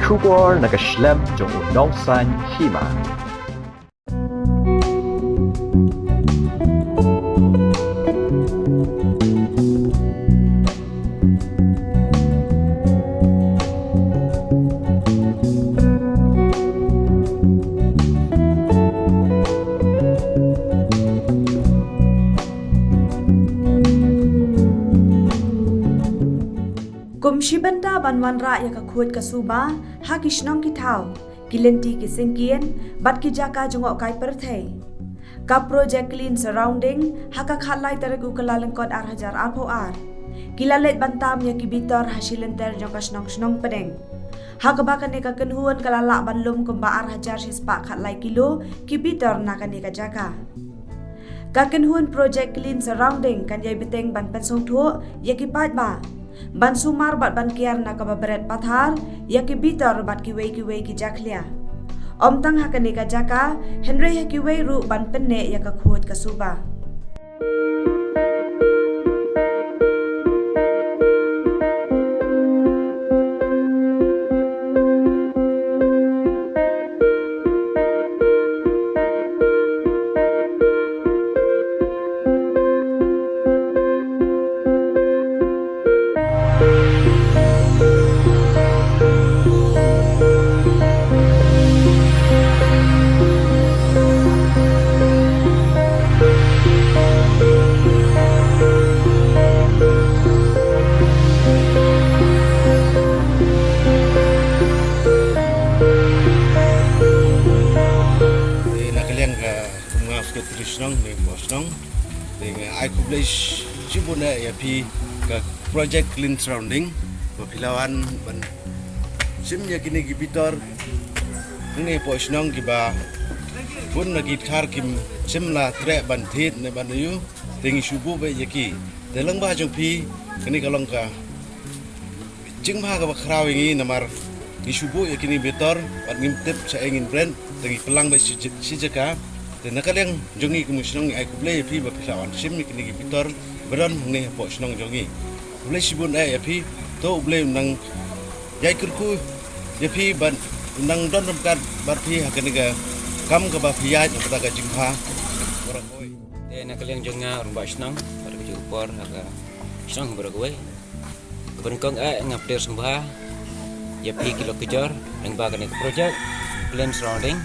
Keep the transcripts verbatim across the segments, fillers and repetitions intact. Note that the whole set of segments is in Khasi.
Khubor na ka shlem jong u nongsan hima. Kum shi bynta ban wanrah ïa ka khuid ka suba ha ki shnong ki thaw, ki lynti ki syngkien bad ki jaka jngohkai pyrthei, ka projek Clean Surrounding ha ka khatlai tarik u Kyllalyngkot ar hajar arphew ar ki la leit ban tam ïa ki bitor ha shi lynter jong ka shnong Shnongpdeng, ha kaba kane ka kynhun ka la lah ban lum kumba ar hajar shispah khatlai kilo ki bitor na kane ka jaka. Ka kynhun projek Clean Surrounding kan ïai bteng ban pynsngewthuh ïa ki paidbah ban sumar bad ban kiar na kaba bret pathar ïa ki bitor bad kiwei kiwei ki jakhlia, ym tang ha kane ka jaka hynrei ha kiwei ruh ban pynneh ïa ka khuid ka suba. Eh, na ka liang ka kum nga Secretary Shnong, ne Board Shnong. Te nga ai khublei shibun eh ïa phi ka projek Clean Surrounding ba phi la wan ban shim ïa kine ki bitor hangne hapoh shnong kiba bun na ki thar kim shym la treh ban thied ne ban ïoh. Te ngi shu buh beit ïa ki. Te lyngba jong phi kane ka long ka jingbha kaba khraw ïa ngi namar ngi shu buh ïa kine ki bitor bad ngim tip shaei ngin bret, te ngi pynlang beit shi, shi jaka. Te na ka liang jong ngi kum u shnong ngi ai khublei ïa phi ba phi la wan shim ïa kine ki bitor ba don hangne hapoh shnong jong ngi. Khublei shibun eh ïa phi, to U Blei un nang ïai kyrkhu ïa phi bad un nang don ryngkat bad phi ha kane ka kam kaba phi ïaid na ka bynta ka jingbha. Te na ka liang jong nga u rangbah shnong, bad ka juh por ha ka shnong baroh kawei. Kaba nyngkong eh nga pdiang sngewbha ïa phi ki lok ki jor lyngba kane ka projek Clean Surrounding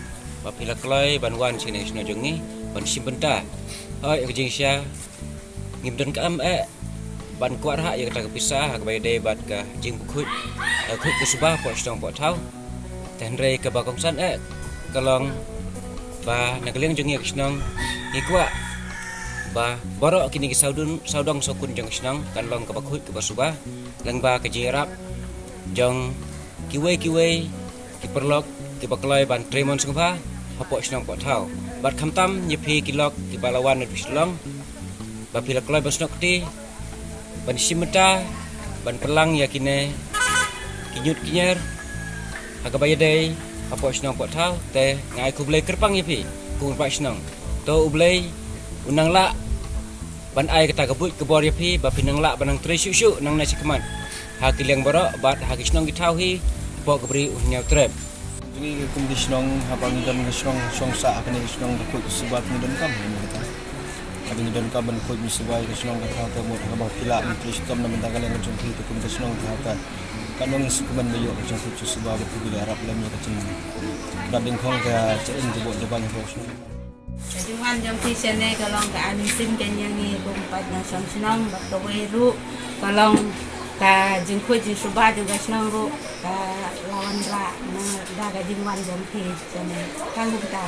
ba phi la kloi ban wan shane shnong jong ngi ban shim bynta. Hooid, ka jingshisha ngim donkam eh ban kwah rhah ïa kata ka pisa ha kaba ïadei bad ka jingpynkhuid, eh, khuid ka suba hapoh shnong hapoh thaw. Te hynrei kaba kongsan eh ka long ba na ka liang jong ngi ka shnong ngi kwah ba baroh kine ki sawdong, sawdong sawkun jong ka shnong kan long kaba khuid kaba suba lyngba ka jingïarap jong kiwei kiwei ki paralok kiba kloi ban trei mon sngewbha hapoh shnong hapoh thaw. Bad khamtam ïa phi ki lok kiba la wan na Shillong ba phi la kloi ban snoh kti ban shim bynta ban pynlang ïa kine ki ñiut ki ñier ha kaba ïadei hapoh shnong hapoh thaw. Te nga ai khublei kyrpang ïa phi kum u rangbah shnong. To U Blei un nang lah ban ai kata ka buit ka bor ïa phi ba phin nang lah ban nang trei shuh shuh nangne shakhmat ha ki liang baroh bad ha ki shnong ki thaw hi hapoh ka Ri U Hynñiewtrep. Kine ki kum ki shnong haba ngi don ka shnong shongsah ha kane ka shnong ka khuid ka suba te ngi donkam kane kata. Haba ngi donkam ban khuid ban suba ïa ka shnong ka thaw te mut haba phi lah ban trei shitom na bynta ka liang ka jong phi te kum ka shnong ka thaw ka, ka nong sngewkmen ba ïoh ka jingkhuid jingsuba ba phi la ïarap lem ïa ka jingdon dyngkhong ka jingim jabok jabaiñ hapoh shnong. Ka jingwan jong phi shane ka long ka ai mynsiem kein ïa ngi kum paid nongshong shnong bad kawei ruh ka long ka jingkhuid jingsuba jong ka shnong ruh ka la wanrah na da ka jingwan jong phi shane. Tang kumta.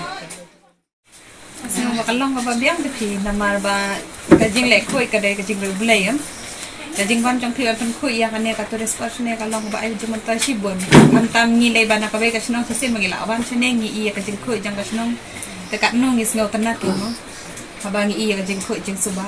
Nga sngew ba ka long kaba biang ïa phi namar ba ka jingleh khuid ka dei ka jingriewblei, em. Ka jingwan jong phi ban pynkhuid ïa kane ka tourist spot shane ka long kaba ai jingmyntoi shibun. Khamtam ngi lei ba na kawei ka shnong shisien ba ngi la wan shane ngi ïohi ïa ka jingkhuid jong ka shnong. Te katno ngi sngewtynnat mo haba ngi ïohi ïa ka jingkhuid jingsuba.